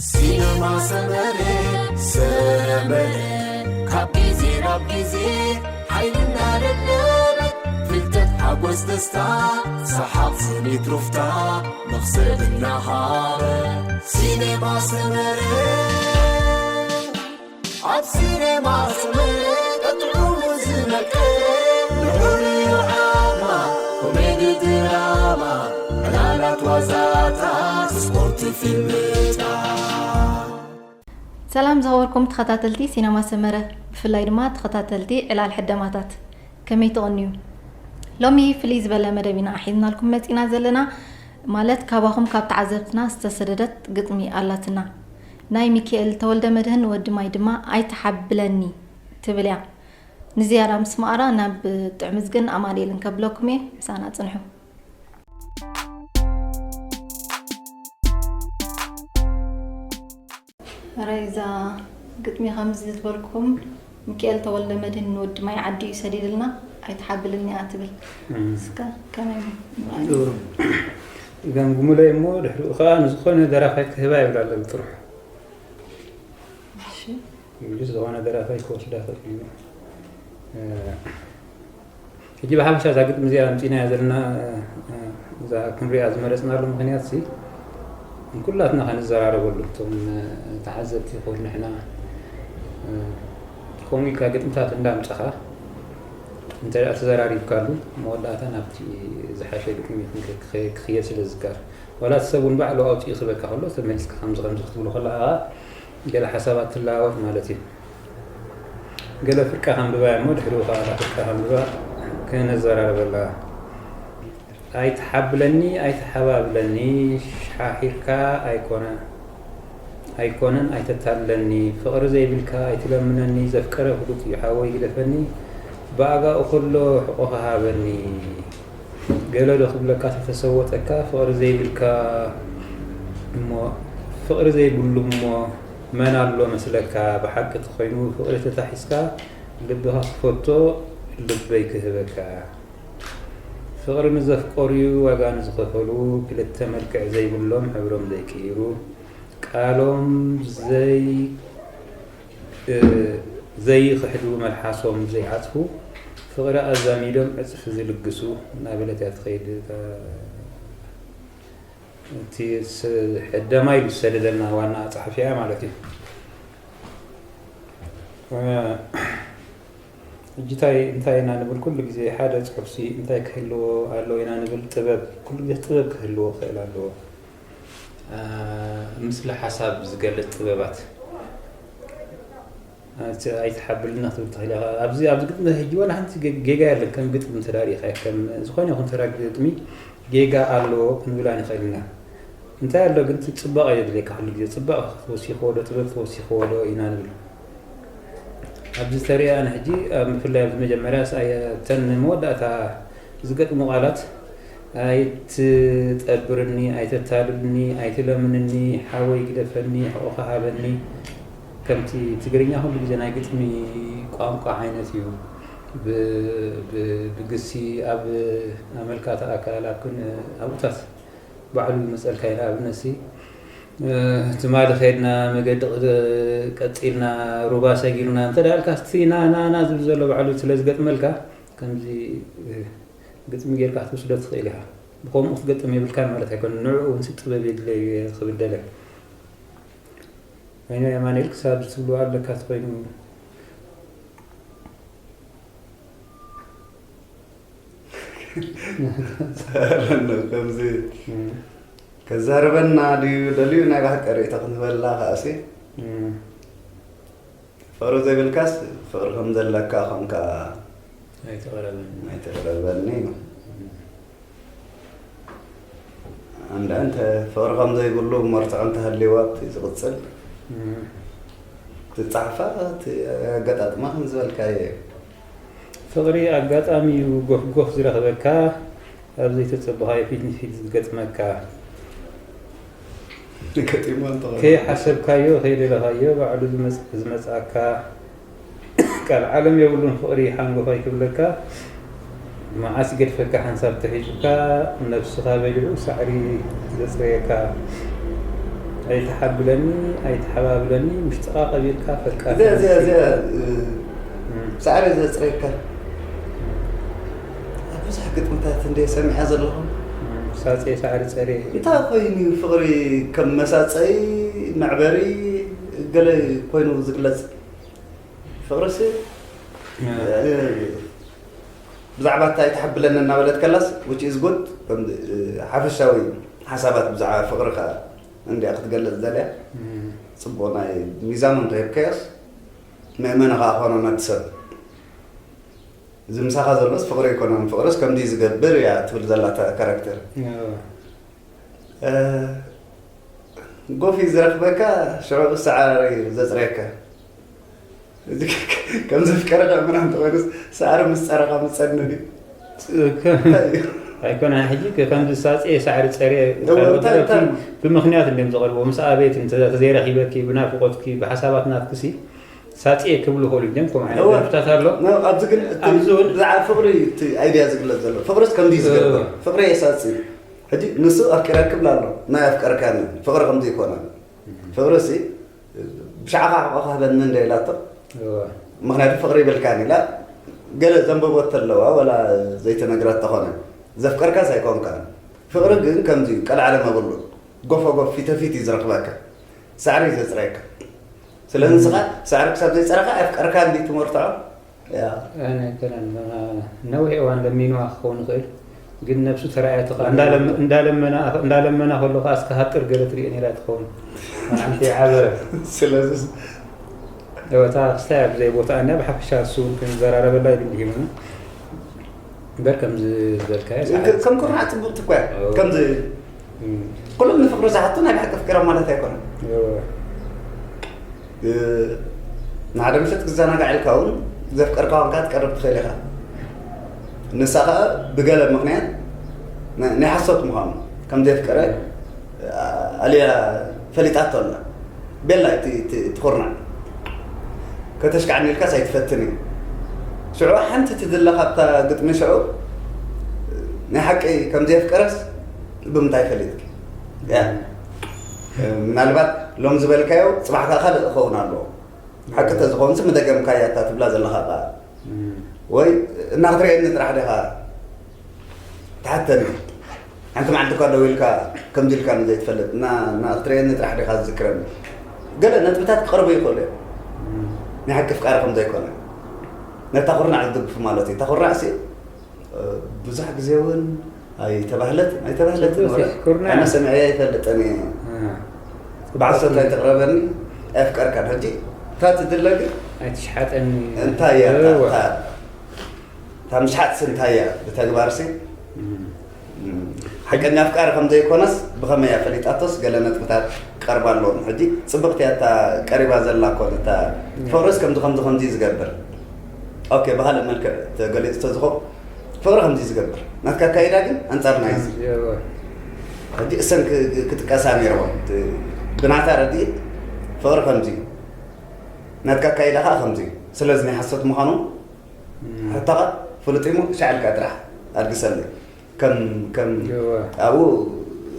ሲነማ ሰመረ፣ ሰመረ፣ ካብ ግዜ ናብ ግዜ ሓይልና ደለበ፣ ፍልጠት ሓጎስ ደስታ፣ ሰሓቕ ስኒት ሩፍታ፣ መኽሰብ እናሃበ። ሲነማ ሰመረ፣ ኣብ ሲነማ ሰመረ፣ ጥዑሙ ዝመቀረ፣ ልዑል ዓማ፣ ኮሜዲ ድራማ፣ ዕላላት ዋዛታት፣ ስፖርት ፊልምታት። ሰላም ዝኸበርኩም ተኸታተልቲ ሲነማ ሰመረ፣ ብፍላይ ድማ ተኸታተልቲ ዕላል ሕደማታት፣ ከመይ ትቕንዩ? ሎሚ ፍልይ ዝበለ መደብ ኢና ሒዝናልኩም መጺና ዘለና፣ ማለት ካባኹም ካብ ተዓዘብትና ዝተሰደደት ግጥሚ ኣላትና። ናይ ሚካኤል ተወልደ መድህን ወዲ ማይ ድማ ኣይትሓብለኒ ትብል እያ። ንዝያዳ ምስ መቐራ ናብ ጥዑምዝግን ኣማኑኤልን ከብለኩም እየ፣ ምሳና ጽንሑ። ራይዛ ግጥሚ ከምዚ ዝበልኩም፣ ሚካኤል ተወልደ መድህን ንወዲ ማይ ዓዲ እዩ ሰዲድልና፣ ኣይትሓብልኒ እያ ትብል። እም። እስከ ከመይ ንርኣዮ? ጥሩ። ገምግሙለይ እሞ ድሕሪኡ ኸዓ ንዝኾነ ደራፋይ ክህባ ይብል ኣሎ ጥርሑ። እሺ። እንግዲህ ዝኾነ ደራፋይ ክወስዳ ክእል እዩ። እ፣ ሕጂ ብሓፈሻ እዛ ግጥሚ እዚኣ ኣምጺእናያ ዘለና፣ እ፣ እዛ ክንሪኣ ዝመረጽናሉ ምኽንያት ሲ፣ ንኩላትና ከንዘራረበሉ፣ እቶም፣ እ፣ ተዓዘብቲ ይኹን ንሕና፣ እ፣ ከምኡ ኢልካ ግጥምታት እንዳምጻኻ፣ እንተ ደኣ ተዘራሪብካሉ፣ መወዳእታ ናብቲ ዝሓሸ ግጥሚ ክኸ-፣ ክኸ-፣ ክኽየድ ስለ ዝዝከር። ዋላ እቲ ሰብ እውን ባዕሉ ኣውጺኡ ክህበካ ከሎ፣ ተመሊስካ ከምዚ ከምዚ ክትብሎ ከለኻ፣ ገለ ሓሳባት ትለዋወጥ ማለት እዩ። ገለ ፍርቃ ከንብባ እሞ ድሕሪኡ ከኣ እታ ፍርቃ ከንብባ ክነዘራርበላ። ኣይትሓብለኒ ኣይትሓባብለኒ፣ ሻሒርካ ኣይኮነ-፣ ኣይኮነን ኣይተታልለኒ፣ ፍቕሪ ዘይብልካ ኣይትለምነኒ፣ ዘፍቀረ ፍሉጥ እዩ ሓወይ ግደፈኒ፣ ብኣጋኡ ከሎ ሕቖኻ ሃበኒ። ገለ ዶ ክብለካ ተተሰወጠካ ፍቕሪ ዘይብልካ እሞ፣ ፍቕሪ ዘይብሉ እሞ መን ኣሎ መስለካ? ብሓቂ ተኾይኑ ፍቕሪ ተታሒዝካ ልብኻ ክፈቶ ልበይ ክህበካ። ፍቕሪ ንዘፍቀሩ'ዩ ዋጋ ንዝኸፈሉ፣ ክልተ መልክዕ ዘይብሎም ሕብሮም ዘይቅይሩ፣ ቃሎም ዘይ-፣ እ፣ ዘይኽሕዱ መልሓሶም ዘይዓጽፉ፣ ፍቕሪ ኣዛሚዶም ዕጽፊ ዝልግሱ እናበለት እያ ትኸይድ። እታ፣ እቲ ስ-፣ ሕደማ ኢሉ ዝሰደደልና ዋና ጸሓፊ እያ ማለት እዩ። እ፣ ሕጂ እንታይ፣ እንታይ ኢና ንብል? ኩሉ ግዜ ሓደ ጽሑፍሲ እንታይ ክህልዎ ኣለዎ ኢና ንብል? ጥበብ፣ ኩሉ ግዜ ጥበብ ክህልዎ ክኽእል ኣለዎ። እ፣ ምስሊ ሓሳብ ዝገልጽ ጥበባት። ኣቲ-፣ ኣይትሓብልና ክትብል ትኽእል ኢኻ። ኣብዚ፣ ኣብዚ ግጥሚ ሕጂ ዋላ ሓንቲ ገ-፣ ጌጋ የለን። ከም ግጥሚ እንተ ደኣ ርኢኻዮ፣ ከም ዝኾነ ይኹን ተራ ግጥሚ ጌጋ ኣለዎ ክንብል ኣይንኽእልን ኢና። እንታይ ኣሎ ግን፣ እቲ ጽባቐ እዩ ዘድልየካ ኩሉ ግዜ። ጽባቐ ክትወሲኽዎ ዶ፣ ጥበብ ክትወሲኽዎ ዶ ኢና ንብል። ኣብዚ ተሪኣ ኣነ ሕጂ፣ ኣብ፣ ብፍላይ ኣብዚ መጀመርያ ስ-፣ ኣየ-፣ እተን መወዳእታ ዝገጥሙ ቃላት፣ ኣይትጠብርኒ፣ ኣይተታልልኒ፣ ኣይትለምንኒ፣ ሓወይ ግደፈኒ፣ ሕቖኻ ሃበኒ። ከምቲ ትግርኛ ኩሉ ግዜ ናይ ግጥሚ ቋንቋ ዓይነት እዩ። ብ-፣ ብ-፣ ብግሲ፣ ኣብ ኣመልካቲ ኣካል፣ ኣብ ክን-፣ ኣብኡታት ባዕሉ ይመጸልካ እዩ። ንኣብነትሲ፣ እ፣ ትማሊ ከይድና፣ መገዲ ቅ-፣ ቀጺልና፣ ሩባ ሰጊርና እንተ ደኣ ኢልካ፣ እስቲ ና፣ ና፣ ና ዝብል ዘሎ ባዕሉ ስለ ዝገጥመልካ፣ ከምዚ፣ እ፣ ግጥሚ ጌርካ ክትወስዶ ትኽእል ኢኻ። ብኸምኡ ክትገጥም የብልካን ማለት ኣይኮነን። ንዕኡ እውን ጥበብ የድልዮ እዩ ክብል ደለ። ወይኒ ኣማኑኤል ክሳብ ዝትብልዎ ኣለካ ተኾይኑ። ከምዚ እም። ከዛርበና ድዩ ደልዩ ናይ ብሓቂ ርእይቶ ክንህበላ ከኣሲ። እም። ፍቕሪ ዘይብልካስ ፍቕሪ ከም ዘለካ ኾንካ ኣይትቕረበኒ። ኣይትቕረበኒ እዩ። እም። ኣንዳ እንተ ፍቕሪ ከም ዘይብሉ መርትዖ እንተሃልይዋ እቲ ዝቕጽል እም። ትጻሕፋ፣ እቲ ኣገጣጥማ ከም ዝበልካዮ እዩ። ፍቕሪ ኣጋጣሚ እዩ ጎፍ ጎፍ ዝረኽበካ፣ ኣብ ዘይተጸበኻዮ ፊት ንፊት ዝገጥመካ። ገጢሙ እንተኾነ። ከይሓሰብካዮ፣ ከይደለኻዮ ባዕሉ ዝመጽ-፣ ዝመጽኣካ። ቃል ዓለም የብሉን ፍቕሪ ሓንጎፋይ ክብለካ፣ መዓስ ይገድፈካ ሓንሳብ ተሒዙካ፣ ነብስኻ በሊዑ ሳዕሪ ዘጽረየካ። ኣይትሓብለኒ ኣይትሓባብለኒ፣ ምሽ ጥቓ ቀቢርካ ፈቃር እዚኣ እዚኣ እዚኣ ተመሲልካ። እ፣ እም፣ ሳዕሪ ዘፅረየካ ኣብ ብዙሕ ግጥምታት እንደ ሰሚዐ ዘለኹ። እም፣ ሳጼ ሳዕሪ ጸሬ። እንታይ ኮይኑ እዩ ፍቕሪ ከም መሳፀይ፣ መዕበሪ ገለ ኮይኑ ዝግለፅ? ፍቕርሲ እም፣ እ፣ ብዛዕባ እንታይ ትሓብለኒ እናበለት ከላስ፣ which is good፣ ከም እ፣ ሓፈሻዊ ሓሳባት ብዛዕባ ፍቕሪ ከኣ እንዲያ ክትገልፅ ዘልያ። እም፣ ፅቡቕ ናይ ሚዛኑ እንተሂብካዮስ፣ መእመኒ ከኣ ኮኖ ነቲ ሰብ። እዚ ምሳኻ ዘሎስ ፍቕሪ ኣይኮነን፣ ፍቕርስ ከምዚ ዝገብር እያ ትብል ዘላ እታ ካራክተር። እም፣ እ፣ ጎፊ ዝረኽበካ ሽዑ ሳዕሪ ዘፅረየካ። እዚ ከም ዘፍቀረካ ምናምን ተኾይኑስ ሳዕሪ ምስ ፀረኻ ምፀኒ ድዩ? ከ-፣ ኣይኮነ ሕጂ ከምዚ ሳጼ ሳዕሪ ጸሬ እወ፣ እንታይ፣ እንታይ? ብምኽንያት እንዲም ዝቐርቦ። ምስ ኣቤት እንተ-፣ ተዘይረኺበኪ ብናፍቆትኪ ብሓሳባት ናትክሲ ሳጼ ክብሉ ይኽእሉ እዮም። ከምኡ ዓይነት እወ። ደርፍታት ኣሎ። ኖ፣ ኣብዚ ግን እቲ ኣብዚ እውን ብዛዕባ ፍቕሪ እቲ ኣይድያ ዝግለጽ ዘሎ። ፍቕርስ ከምዚ እዩ ዝገብር። እወ። ፍቕሪ የሳጺ። ሕጂ ንሱ ኣፍቂረኪ ክብላ ኣሎ። ናይ ኣፍቀርካኒ ፍቕሪ ከምዚ ኣይኮነን። ፍቕሪ ሲ ብሻዕኻ ሕቆ ክህበኒ እንደ ኢላቶ። እወ። ምኽንያቱ ፍቕሪ ይብልካን ኢላ ገለ ዘንበቦት ኣለዋ፣ ወላ ዘይተነግራት ተኾነ። ዘፍቀርካስ ኣይኮንካን። ፍቕሪ ግን ከምዚ እዩ፣ ቀልዓለም የብሉን። ጎፈ ጎፍ ፊተ ፊት እዩ ዝረኽበካ። ሳዕሪ እዩ ዘጽረየካ። ስለዚ ንስኻ ሳዕሪ ክሳብ ዘይጸረኻ ኣፍቀርካ እንዲ ትመርትዖ። ያ። ኣነ ኣይኮነን፣ ነዊሕ እዋን ለሚንዋ ክኸውን ይኽእል፣ ግን ነብሱ ተራእያ ትኽእል። እንዳለም-፣ እንዳለመና፣ እንዳለመና ከሎ ከኣ እስከ ሃጥር ገለ ትሪኦ ነይራ ትኸውን። ኣንቲ ዓበረ። ስለዚ እወ፣ እታ ክስታይ ኣብ ዘይ ቦታ እንዳ ብሓፈሻ እሱ እውን ክንዘራረበላ ኢሉ እንዲሂብና። እምበር ከምዚ ዝበልካዮ ሰዓት ከም ኩርናዕ ጽቡቕቲ እኮ እያ። እወ። ከምዚ እም፣ ኩሎም ንፍቕሪ ዝሓቱ ናይ ብሓቂ ኣፍቂሮም ማለት ኣይኮነን። እወ። እ፣ ንሓደ ምሸት ክዘናጋዕ ኢልካ እውን ዘፍቀርካ ኮንካ ክትቀርብ ትኽእል ኢኻ። ንሳ ኸኣ ብገለ ምኽንያት ናይ፣ ናይ ሓሶት ምዃኑ ከም ዘፍቀረ፣ እ፣ ኣልያ ፈሊጣቶ ኣላ። ቤላ እቲ፣ እቲ፣ እቲ ኩርናዕ። ከተሽካዕኒ ኢልካስ ኣይትፈትን እዩ። ሽዑ ሓንቲ ትድለ ካብታ ግጥሚ ሽዑ ናይ ሓቂ ከም ዘየፍቀረስ ብምንታይ ፈሊጥኪ? ያ። ምናልባት ሎም ዝበልካዮ ጽባሕ ከኣ ካልእ ክኸውን ኣለዎ። ሓቂ ተዝኾንሲ ምደገምካያ እታ ትብላ ዘለኻ ቃል። እም፣ ወይ እና ክትርእየኒ ጥራሕ ዲኻ ትሓተኒ? ሓንቲ መዓልቲ እኳ ደው ኢልካ ከምዚ ኢልካ ንዘይትፈልጥ እና፣ እና ክትርእየኒ ጥራሕ ዲኻ ዝዝክረኒ? ገለ ነጥብታት ክቐርቡ ይኽእሉ እዮም። እም፣ ናይ ሓቂ ፍቃሪ ከም ዘይኮነ ነታ ኩርናዕ ዝድግፉ ማለት እዩ። እታ ኩርናዕ ሲ ብዙሕ ግዜ እውን ኣይተባህለት ኣይተባህለት ጽቡቕ ኩርናዕ። ኣነ ሰሚዐ ኣይፈልጥን እየ። እ፣ ብሓሶት ኣይትቕረበኒ ኣየፍቀርካን። ሕጂ እታ ትድለ ግን ኣይትሽሓጠኒ። እንታይ እያ እታ፣ እወ። እታ፣ እታ ምሽሓጥሲ እንታይ እያ ብተግባርሲ? እም፣ ሓቀኛ ኣፍቃሪ ከም ዘይኮነስ ብኸመይ እያ ፈሊጣቶስ ገለ ነጥብታት ክቐርባ ኣለዎም። ሕጂ ጽብቕቲ እያ እታ ቀሪባ ዘላ እኮ እታ ፍቕርስ ከምዚ ከምዚ ከምዚ ዝገብር። ኦኬ፣ ብኻልእ መልክዕ ተገሊጹ ተዝኾ ፍቕሪ ከምዚ ዝገብር ናትካ ኣካይዳ ግን ኣንጻር ናይዚ። እወ። ሕጂ እሰን ክ-፣ ክ-፣ ክጥቀሳ ነይረወን። ት-፣ ብናታ ረድኢት ፍቕሪ ከምዚ እዩ። ናትካ ኣካይዳ ኸኣ ከምዚ እዩ። ስለዚ ናይ ሓሶት ምዃኑ እም፣ ሕቶኻ ፍሉጥ እሞ ሻዕ ኢልካ ጥራሕ ኣልግሰለይ። ከም፣ ከም እወ። ኣብኡ፣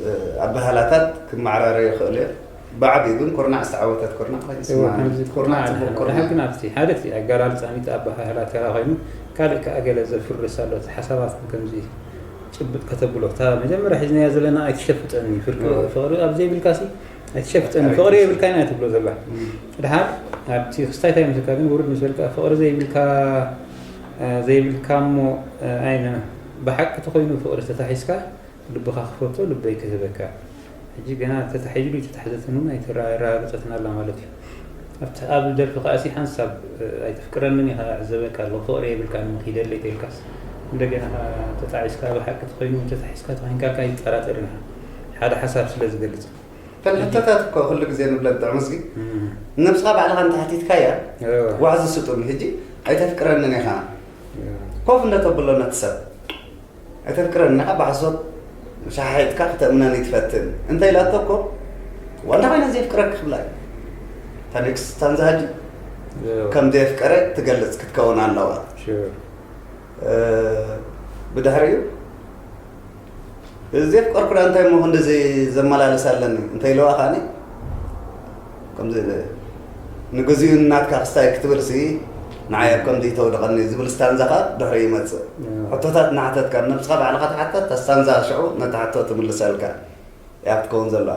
እ፣ ኣበሃላታት ክመዓራረዩ ይኽእሉ እዮም። ብዓቢኡ ግን ኩርናዕ ዝተዓወተት ኩርናዕ ኮይንስ እወ፣ ማለት ከምዚ ኩርናዕ ኩርናዕ ጽቡቕ ንሕና ኩርናዕ። ንሓግን ኣብቲ ሓደ እቲ ኣገላልጻ ሚት ኣበሃህላ ተራ ኮይኑ፣ ካልእ ከኣ ገለ ዘፍርስ ኣሎ። እቲ ሓሳባት ከምዚ ጭብጥ ከተብሎ። እታ መጀመርያ ሒዝናያ ዘለና ኣይትሸፍጠኒ፣ ፍርቂ እወ። ፍቕሪ ኣብ ዘይብልካሲ ኣይትሸፍጠኒ፣ ኣይ፣ ፍቕሪ ኣይትሸፍጠኒ። የብልካን እያ ትብሎ ዘላ። እም። ድሓር ኣብቲ ክስታይ እንታይ ምስልካ ግን ውርድ ምስበልካ፣ ፍቕሪ ዘይብልካ፣ እ፣ ዘይብልካ እሞ፣ እ፣ ኣይነ ብሓቂ ተኾይኑ ፍቕሪ ተታሒዝካ፣ ልብኻ ክፈቶ ልበይ ክህበካ። ሕጂ ገና ተታሒዙ ተታሕዘትን እውን ኣይተረጋገጸትን ኣላ ማለት እዩ። ኣብቲ፣ ኣብ ደርፊ ከኣ ሲ ሓንሳብ፣ እ፣ ኣይተፍቅረንን ኢኻ፣ እዕዘበካ ኣለኹ፣ ፍቕሪ የብልካን እሞ ኪደለይ ተልካስ፣ እንደገና ከኣ ተጣዒስካ ብሓቂ ተኾይኑ ተታሒዝካ ተኾይንካ ከኣ ይጠራጠርን ኢኻ። ሓደ ሓሳብ ስለ ዝገልጽ። እተን ሕቶታት እኮ ኩሉ ግዜ ንብለን ጥዑምስጊ እም። ነብስኻ ባዕልኻ እንተሓቲትካያ እወ። ዋሕዚ ስጡኒ። ሕጂ ኣይተፍቅረንን ኢኻ እወ። ኮፍ እንደተብሎ ነቲ ሰብ ኣይተፍቅረኒ ኢኻ ብሓሶት ሸሓሒጥካ ክተእምነኒ ትፈትን እንተ ኢላቶ እኮ ዋንዳ ኮይና ዘየፍቅረክ ክብላ እዩ። እታ ኔክስት ስታንዛ ሕጂ እወ። ከም ዘየፍቀረ ትገልጽ ክትከውን ኣለዋ። ሹር። እ፣ ብድሕሪኡ እዚ ዘፍቀርኩ ደኣ እንታይ እሞ ክንድዚ ዘመላልስ ኣለኒ እንተ ኢለዋ ከኣኒ ከምዚ ንግዚኡ ናትካ ክስታይ ክትብል ሲ ንዓይ ኣብ ከምዚ ተውድቐኒ ዝብል ስታንዛ ከዓ ድሕሪ ይመፅእ። ሕቶታት እናሓተትካ ነብስኻ ባዕልኻ ትሓተት፣ እታ ስታንዛ ሽዑ ነቲ ሕቶ ትምልሰልካ እያ ክትከውን ዘለዋ።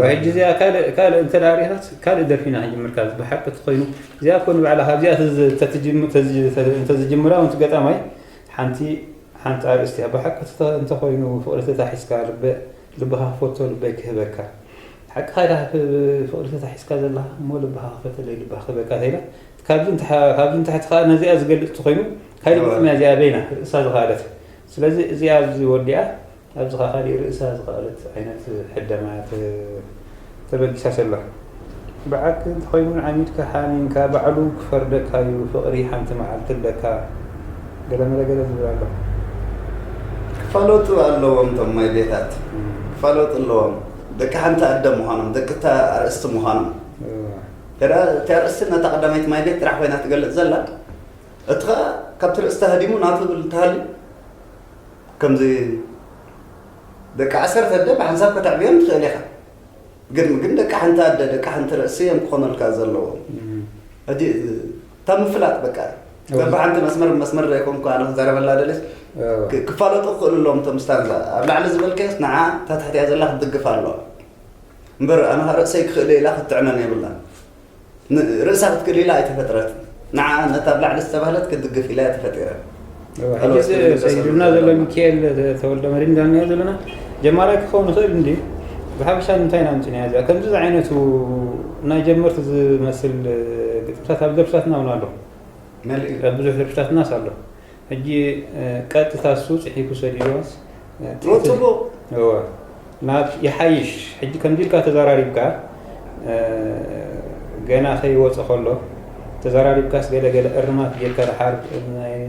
ሕጂ እዚኣ ካልእ ካልእ እንተ ደኣ ርኢኻስ ካልእ ደርፊ ኢና ክንጅምር ካብ ብሓቂ ተኾይኑ እዚኣ እኮ ንባዕላ ካብዚኣ ተዝ- ተትጅም- ተዝ- ተ- እንተዝጅምራ እውን ገጣማይ ሓንቲ ሓንቲ ኣርእስቲ እያ። ብሓቂ ተተ- እንተኾይኑ ፍቕሪ ተታሒዝካ ልበ ልብኻ ክፈቶ ልበይ ክህበካ ሓቅኻ ኢኻ ፍ- ፍቕሪ ተታሒዝካ ዘለኻ እሞ ልብኻ ክፈተለይ ልብኻ ክህበካ ተኢላ ካብዚ ንታሕ- ካብዚ ንታሕቲ ከዓ ነዚኣ ዝገልፅ ተኾይኑ ካልእ ግጥሚ እያ እዚኣ በይና ርእሳ ዝኸኣለት ስለዚ እዚኣ ኣብዚ ወዲኣ ኣብዚ ኸዓ ካሊእ ርእሳ ዝኸኣለት ዓይነት ሕደማ ተ- ተበጊሳ ሰላ። ብዓክ እንተኾይኑ ዓሚድካ ሓሚምካ ባዕሉ ክፈርደካ እዩ ፍቕሪ ሓንቲ መዓልቲ ኣለካ ገለመለ ገለ ዝብል ኣሎ። ክፋለጡ ኣለዎም እቶም ማይ ቤታት ክፋለጡ ኣለዎም ደቂ ሓንቲ ኣደ ምዃኖም ደቂ እታ ኣርእስቲ ምዃኖም እዋ። ገዳ እቲ ኣርእስቲ ነታ ቀዳማይቲ ማይ ቤት ጥራሕ ኮይና ትገልጽ ዘላ እቲ ኸዓ ካብቲ ርእስቲ ሃዲሙ ናቱ ብል እንተሃልዩ ከምዚ ደቂ ዓሰርተ ኣደ ብሓንሳብ ከተዕብዮም ትኽእል ኢኻ። ግን ግን ደቂ ሓንቲ ኣደ ደቂ ሓንቲ ርእሲ እዮም ክኾነልካ ዘለዎም። ሕጂ እታ ምፍላጥ በቃ በብሓንቲ መስመር መስመር ዘይኮንኩ ኣነ ክዛረበላ ደለስ ክፋለጡ ክኽእሉ ኣለዎም እቶም ስታንዛ ኣብ ላዕሊ ዝበልካዮስ ንዓ እታ ትሕቲያ ዘላ ክትድግፍ ኣለዋ እምበር ኣነ ርእሰይ ክኽእል ኢላ ክትጥዕነን የብላን ርእሳ ክትክእል ኢላ ኣይተፈጥረት ንዓ ነታ ኣብ ላዕሊ ዝተባህለት ክትድግፍ ኢላ እያ ተፈጢረ ሰይድና ዘሎ ሚካኤል ተወልደ መድን ዳንኤል ዘለና ጀማራይ ክኸውን ይኽእል እንዲ ብሓፈሻ ንምንታይ ኢና ምፅንያ እዚኣ ከምዚ ዝዓይነቱ ናይ ጀመርቲ ዝመስል ግጥምታት ኣብ ደርፍታትና እውን ኣሎ ብዙሕ ደርፍታትናስ ኣሎ ሕጂ ቀጥታ እሱ ፅሒፉ ሰዲዶስ ጽቡቅ ናብ ይሓይሽ ሕጂ ከምዚ ኢልካ ተዘራሪብካ ገና ከይወፀ ከሎ ተዘራሪብካስ ገለ ገለ እርማት ጌርካ ድሓር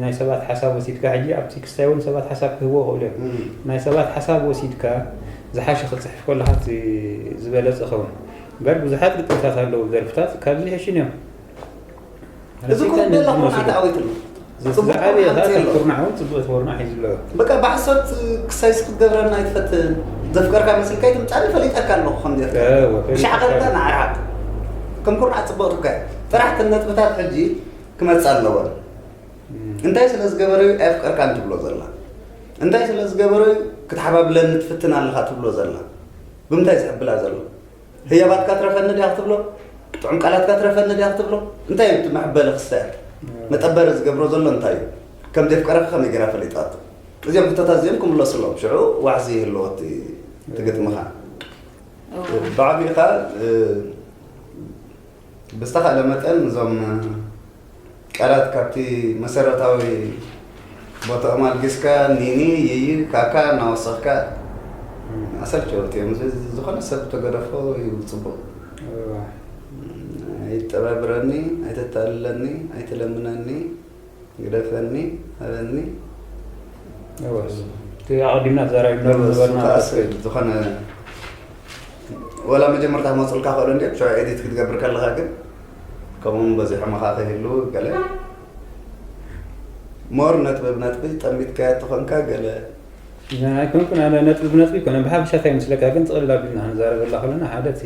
ናይ ሰባት ሓሳብ ወሲድካ ሕጂ ኣብቲ ክስታይ እውን ሰባት ሓሳብ ክህብዎ ይኽእሉ እዮም ናይ ሰባት ሓሳብ ወሲድካ ዝሓሸ ክትፅሕፍ ከለካ ዝበለፀ ኸውን እምበር ብዙሓት ግጥምታት ኣለዉ ደርፍታት ካብዚ ይሕሽን እዮም እዚ ኩሉ ደላ ኩርናዕ ተዓዊቱ ኣሎ። ዝዓበየ ኩርናዕ እውን ፅቡቅ ኩርናዕ ሒዙ ኣሎ። በቃ ብሓሶት ክሳይስ ክትገብረና ኣይትፈትን። ዘፍቀርካ መስልካ ኣይትምፃኒ ፈሊጠካ ኣለኹ ከም ዘፍቀር። ብሻዕቐልካ ንዓርዓቕ። ከም ኩርናዕ ፅቡቅ ትካ ጥራሕ ተን ነጥብታት ሕጂ ክመፃ ኣለወን። እንታይ ስለ ዝገበረዩ ኣየፍቀርካን ትብሎ ዘላ? እንታይ ስለ ዝገበረዩ ክትሓባብለኒ ትፍትን ኣለኻ ትብሎ ዘላ? ብምንታይ ዝሕብላ ዘሎ? ህያባትካ ትረፈኒ ድያ ክትብሎ? ጥዑም ቃላትካ ትረፈኒ ድያ ክትብሎ? እንታይ እዩ እቲ መሕበሊ ክስታያት? መጠበሪ ዝገብሮ ዘሎ እንታይ እዩ? ከም ዘፍቀረካ ከመይ ገይራ ፈሊጣቶ? እዚኦም ሕቶታት እዚኦም ክምለሱ ኣለዎም። ሽዑ ዋሕዚ ይህልዎ እቲ እቲ ግጥምኻ። ብዓቢኡ ኸኣ ብዝተኻእለ መጠን እዞም ቃላት ካብቲ መሰረታዊ ቦታኦም ኣልጊስካ ኒኒ፣ ይይ፣ ካካ እናወሰኽካ ኣሰልቸውቲ እዮም። እዚ ዝኾነ ሰብ ተገደፎ እዩ ጽቡቕ። ኣይጠባብረኒ፣ ኣይተታልለኒ፣ ኣይትለምነኒ፣ ግደፈኒ፣ ሃበኒ። እቲ ኣቐዲምና ተዛራቢና ዝነበርና ዝኾነ ወላ መጀመርታ ክመፅልካ ክእሉ እንዲ ሽዑ ኤዲት ክትገብር ከለካ ግን ከምኡ በዚሖ መካ ከይህሉ ገለ ሞር ነጥቢ ብነጥቢ ጠሚትካዮ ተኾንካ ገለ ኣይኮንኩን ኣነ ነጥቢ ብነጥቢ ይኮነ ብሓፈሻ እንታይ ምስለካ ግን ጥቕልል ኣቢልና ክንዛረበላ ከለና ሓደ እቲ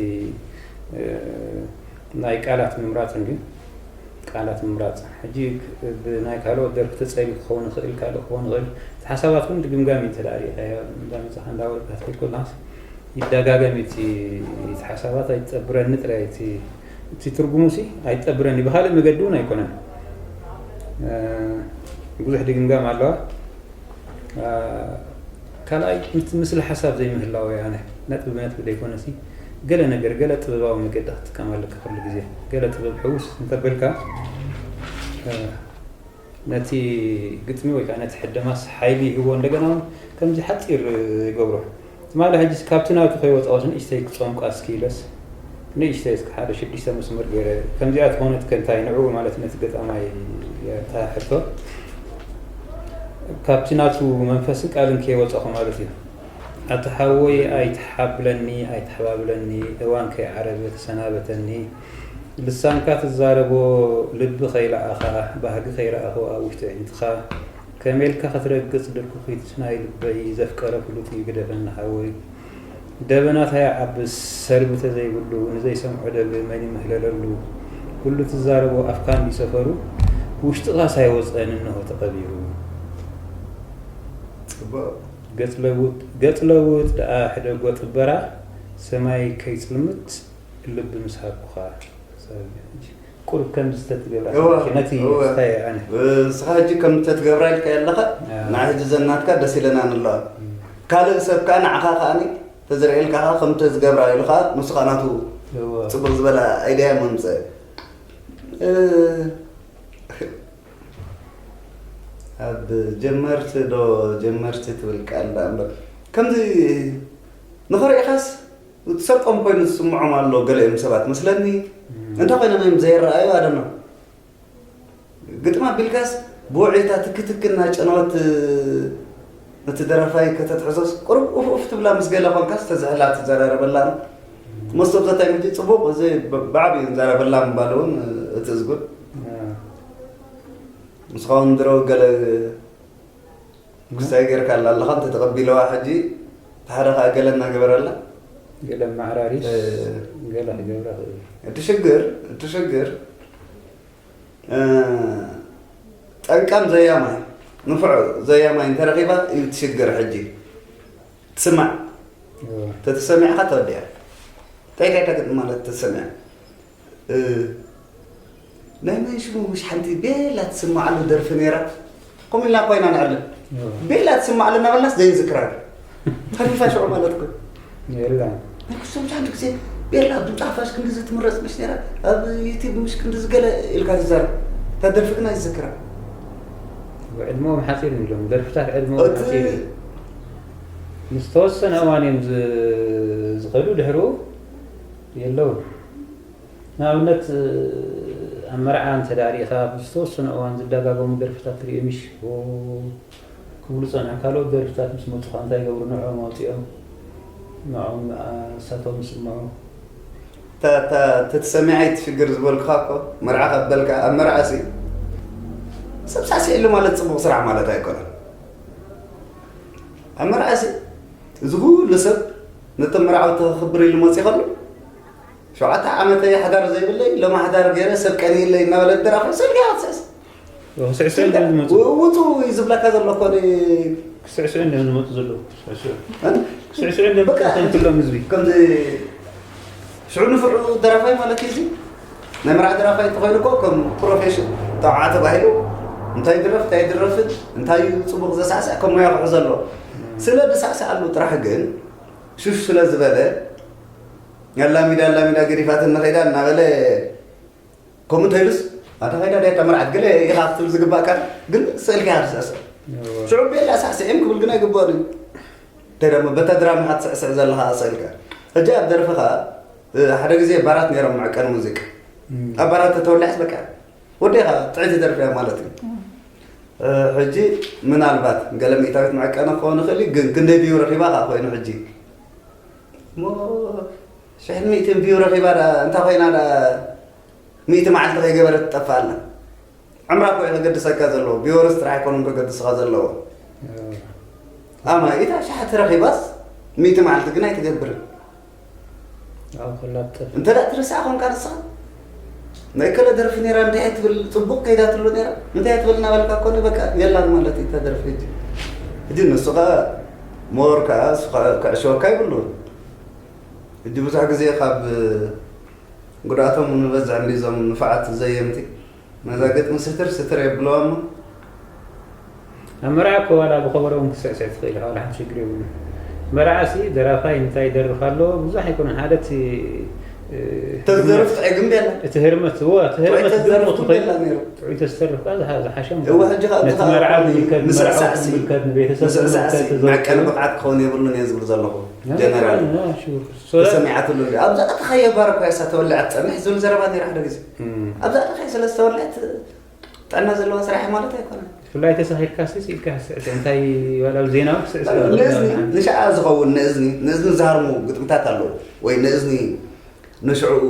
ናይ ቃላት ምምራፅ እንዲ ቃላት ምምራፅ ሕጂ ብናይ ካልኦት ደርፊ ተፀይሩ ክኸውን ይኽእል ካልእ ክኸውን ይኽእል እቲ ሓሳባት እውን ድግምጋም እዩ እንተ ርኢኻዮ እንዳመፅኻ እንዳወረድካ ትኸይድ ከለኻስ ይደጋገም እቲ እቲ ሓሳባት ኣይትጠብረኒ ጥራይ እቲ እቲ ትርጉሙ ሲ ኣይትጠብረኒ ብካልእ መገዲ እውን ኣይኮነን ብዙሕ ድግምጋም ኣለዋ ካልኣይ እቲ ምስሊ ሓሳብ ዘይምህላው እያ ኣነ ነጥቢ ብነጥቢ ዘይኮነሲ ገለ ነገር ገለ ጥበባዊ መገዲ ክትጥቀም ኣለካ ኩሉ ግዜ ገለ ጥበብ ሕውስ እንተበልካ ነቲ ግጥሚ ወይ ከዓ ነቲ ሕደማስ ሓይሊ ይህቦ እንደገና እውን ከምዚ ሓፂር ይገብሮ ትማሊ ሕጂ ካብቲ ናቱ ከይወፃኦስ ንእሽተይ ክፀምቋ እስኪ ኢለስ ንእሽተይ እስኪ ሓደ ሽዱሽተ መስመር ገይረ ከምዚኣ ትኾነት ከ እንታይ ንዕኡ ማለት ነቲ ገጣማይ እታ ሕቶ ካብቲ ናቱ መንፈስን ቃልን ከይወፃኹ ማለት እዩ ኣቲ ሓወይ ኣይትሓብለኒ ኣይትሓባብለኒ እዋን ከይዓረበ ተሰናበተኒ ልሳንካ ትዛረቦ ልቢ ከይለኣኻ ባህጊ ከይረኣኹ ኣብ ውሽጢ ኣዒንትኻ ከመይ ኢልካ ክትረግጽ ድርኩኺት ናይ ልበይ ዘፍቀረ ፍሉጥ እዩ ግደፈኒ ሓወይ ደበናታ ይዓብስ፣ ሰልቢ ተዘይብሉ፣ ንዘይሰምዖ ደሊ መን ይምህለለሉ? ኩሉ ትዛረቦ ኣፍካ እንዲ ሰፈሩ፣ ውሽጥኻስ ኣይወጸን እንሆ ተቐቢሩ። ጽቡቕ። ገጽ ለውጥ፣ ገጽ ለውጥ ደኣ ሕደጎ ጥበራ፣ ሰማይ ከይጽልምት ልቢ ምስ ሃብኩኻ። ቁሩብ ከምዚ ተትገብራ እወ፣ ነቲ እወ። ስታይ ኣነ። ንስኻ ሕጂ ከም ተትገብራ ኢልካ ኣለኻ፣ ኣዎ። ንዓ ሕጂ ዘናትካ ደስ ኢለና ንለዋ። እም። ካልእ ሰብ ከኣ ንዓኻ ከኣ ተዝርእየልካ ከኣ ከም ተዝገብራ ኢሉ ከኣ ንሱ ከኣ ናቱ እወ። ጽቡቕ ዝበለ ኣይድያ እሞ ምጸ። እ፣ ኣብ ጀመርቲ ዶ ጀመርቲ ትብል ቃል ደኣ እምበር፣ ከምዚ ንኽርእኻስ ትሰርቆም ኮይኑ ዝስምዖም ኣሎ ገሊኦም ሰባት መስለኒ። እም። እንታይ ኮይኖም እዮም ዘይረኣዩ? ኣደና ግጥም ኣቢልካስ ብውዕይታ ትክትክ እናጨነወት ነቲ ደራፋይ ከተትሕዞስ ቁሩብ ኡፍ ኡፍ ትብላ፣ ምስ ገለ ኮንካስ ተዝሕላ ትዘራረበላ። መስቶብ ዘታይ ምጂ ጽቡቕ፣ እዚ ብ-፣ ብዓቢኡ ንዘራረበላ ምባል እውን እቲ እዝጉን። ኣዎ። ንስኻ እውን ድሮ ገለ ክሳይ ጌርካ ኣላ ኣለኻ፣ እንተ ተቐቢለዋ ሕጂ እቲ ሓደ ኸኣ ገለ እናገበረላ። ገለ ማዕራሪስ እ። ገለ ክገብራ ክእል። እቲ ሽግር፣ እቲ ሽግር፣ እ፣ ጠንቃም ዘያማይ፣ ንፉዕ ዘያማይ እንተረኺባ እዩ እቲ ሽግር። ሕጂ ትስማዕ፣ እወ። ተተሰሚዕኻ ተወዲኣ። እንታይ እንታይ ግጥሚ ማለት ተሰሚዓ? እ፣ ናይ መን ሽሙ ምሽ ሓንቲ ቤላ ትስምዓሉ ደርፊ ነይራ? ከምኡ ኢልና እኳ ኢና ንዕልል። እወ። ቤላ ትስምዓሉ እናበልናስ ዘይንዝክራ። ተሪፋ ሽዑ ማለት እኮ። የላ። ናይ ክስቶም ሓንቲ ግዜ ቤላ ኣብ ድምፂ ሓፋሽ ክንድዚ ትምረፅ ምሽ ነይራ? ኣብ ዩቲብ ምሽ ክንድዚ ገለ ኢልካ ትዛረብ። እታ ደርፊ ግን ኣይዝክራ። ዕድመኦም ሓፂር እዩ ኢሎም። ደርፍታት ዕድመኦም እቲ ሓፂር እዩ። ምስ ተወሰነ እዋን እዮም ዝ-፣ ዝኸዱ፣ ድሕሩ የለውን። ንኣብነት፣ ኣብ መርዓ እንተ ደኣ ርኢኻ፣ ብዝተወሰነ እዋን ዝደጋገሙ ደርፍታት ትርኢ ምሽ? ኦ፣ ክብሉ ጸንሖም። ካልኦት ደርፍታት ምስ መጹ ኸኣ እንታይ ይገብሩ? ንዕኦም ኣውጺኦም፣ ንዕኦም፣ ኣ፣ ንሳቶም ይስምዑ። እታ፣ እታ፣ እታ ተሰሚዓ እዩ እቲ ሽግር ዝበልኩኻ እኮ፣ መርዓ ካብ በልካ፣ ኣብ መርዓሲ ሰብ ሳዕሲዕሉ ማለት ጽቡቕ ስራሕ ማለት ኣይኮነን። ኣብ መርዓሲ እዚ ኩሉ ሰብ ነቶም መርዓውቲ ከኽብር ኢሉ መፂኡ ከሎ፣ ሸውዓተ ዓመተይ ሓዳር ዘይብለይ፣ ሎሚ ሓዳር ገይረ ሰብ ቀንየለይ እናበለት ደራፋይ ስልኪ እያ ክትስዕስዕ። ክስዕስዑ እዮም ዝመፁ። ው-፣ ውፁ እዩ ዝብለካ ዘሎ እኮ ን-፣ ክስዕስዑ እዮም ዝመፁ ዘለዉ። ክስዕስዑ። እ? ክስዕስዑ እዮም በቃ፣ ዝመፁ እቶም ኩሎም ህዝቢ። ከምዚ ሽዑ ንፍዑ ደራፋይ ማለት እዩ እዚ። ናይ መርዓ ደራፋይ እንተኾይኑ እኮ ከም ፕሮፌሽን ተባዓ ተባሂሉ እንታይ ይድረፍ፣ እንታይ ይድረፍን፣ እንታይ እዩ ፅቡቕ ዘሳዕስዕ ከም ሞያ ክሕዞ ኣለዎ። ስለ ዝሳዕስዓሉ ጥራሕ ግን ሹሽ ስለ ዝበለ፣ ኣላሚዳ ኣላሚዳ ገዲፋትኒ ኸይዳ እናበለ፣ ከምኡ እንተኢሉስ ኣታ ኸይዳ ድያ እታ መርዓት ገለ ኢኻ ክትብል ዝግባእካ፣ ግን ስእልካ ኢኻ ትስዕስዕ። እወ። ሽዑ ቤላ ሳዕስዒም ክብል ግን ኣይግባእን እዩ። እንታይ ደሞ በታ ድራማ ኢኻ ትስዕስዕ ዘለኻ ስእልካ። ሕጂ ኣብ ደርፍኻ፣ እ፣ ሓደ ግዜ ባራት ነይሮም መዕቀኒ ሙዚቃ። እም። ኣብ ባራት ተተወሊዓስ በቃ ወዲኻ ጥዕይቲ ደርፊ እያ ማለት እዩ። እም። እ፣ ሕጂ ምናልባት ገለ ሚእታዊት መዕቀኒ ክኸውን ይኽእል እዩ፣ ግን ክንደይ ቪው ረኺባ ኸኣ ኮይኑ ሕጂ። እሞ ሽሕን ሚእትን ቪው ረኺባ ደኣ እንታይ ኮይና ደኣ ሚእቲ መዓልቲ ከይገበረት ትጠፍእ ኣላ። ዕምራ እኮ እዩ ከገድሰካ ዘለዎ፣ ቪወርስ ጥራሕ ኣይኮኑን ከገድስኻ ዘለዎ። እም። ኣማ ኢታ ሸሓት ረኺባስ ሚእቲ መዓልቲ ግን ኣይትገብርን። ኣብኡ ከላ ትጠፍእ። እንተ ደኣ ትርስዓ ኾንካ ንስኻ፣ ናይ ከለ ደርፊ ነይራ እንታይ እያ ትብል፣ ጽቡቕ ከይዳትሉ ነይራ እንታይ እያ ትብል እናበልካ እኮ በቃ የላን ማለት እዩ እታ ደርፊ ሕጂ። ሕጂ ንሱ ኸኣ ሞር ከኣ እሱ ኸኣ ክዕሸወካ ይብሉን። ሕጂ ብዙሕ ግዜ ካብ ጉድኣቶም ንበዝሕ እንዲ እዞም ንፉዓት ዘየምቲ። ነዛ ግጥሚ ስትር ስትር የብለዋ እሞ። ኣብ መርዓ እኮ ዋላ ብኸበሮ እውን ክትስዕስዕ ትኽእል ኢኻ፣ ዋላ ሓንቲ ሽግር የብሉን። መርዓሲ ደራፋይ እንታይ ይደርፍ ኣሎ ብዙሕ ኣይኮነን። ሓደ እቲ፣ እ፣ ተዝደርፍ ጥዑይ ግን ቤላ። እቲ ህርመት፣ እወ፣ እቲ ጥዑይ ህርመት ተዝደርፍ ጽቡቕ ግን ትኽእል። ቤላ ነይሩ። ጥዑይ ተዝተርፍ ከኣ ዝሓ-፣ ዝሓሸ እሞ። እወ፣ ሕጂ ከኣ ነቲ ኣብዚኻ መርዓ ኣብዚ ዝምልከት፣ ንስዕሳዕሲ ንዕኦም ዝምልከት፣ ንቤተሰብ መዕቀኒ ዝምልከት ብቕዓት ክኸውን የብሉን እየ ዝብል ዘለኹ። ና፣ ጀነራል። ና፣ ሽጉር። ሶ-፣ ተሰሚዓትሉ እንዲ። ኣብዛ ኣተኻዮ ባር እኮ እያ እሳ ተወልዐት ትጸንሕ ዝብል ዘረባ ነይሩ ሓደ ግዜ። እም። ኣብዛ ኣተኻዮ ስለ ዝተወልዐት ጥዕና ዘለዋ ስራሕ ማለት ኣይኮነን። ብፍላይ ተሳኺርካ ሲ ኢልካ ስዕስዕ፣ እንታይ ዋላ ኣብ ዜና እውን ክስዕስዕ ይኽእል ንእዝኒ፣ ይኸውን። ንሽዓ ዝኸውን ንእዝኒ፣ ንእዝኒ ዝሃርሙ ግጥምታት ኣለዉ። ወይ ንእዝኒ ንሽዕኡ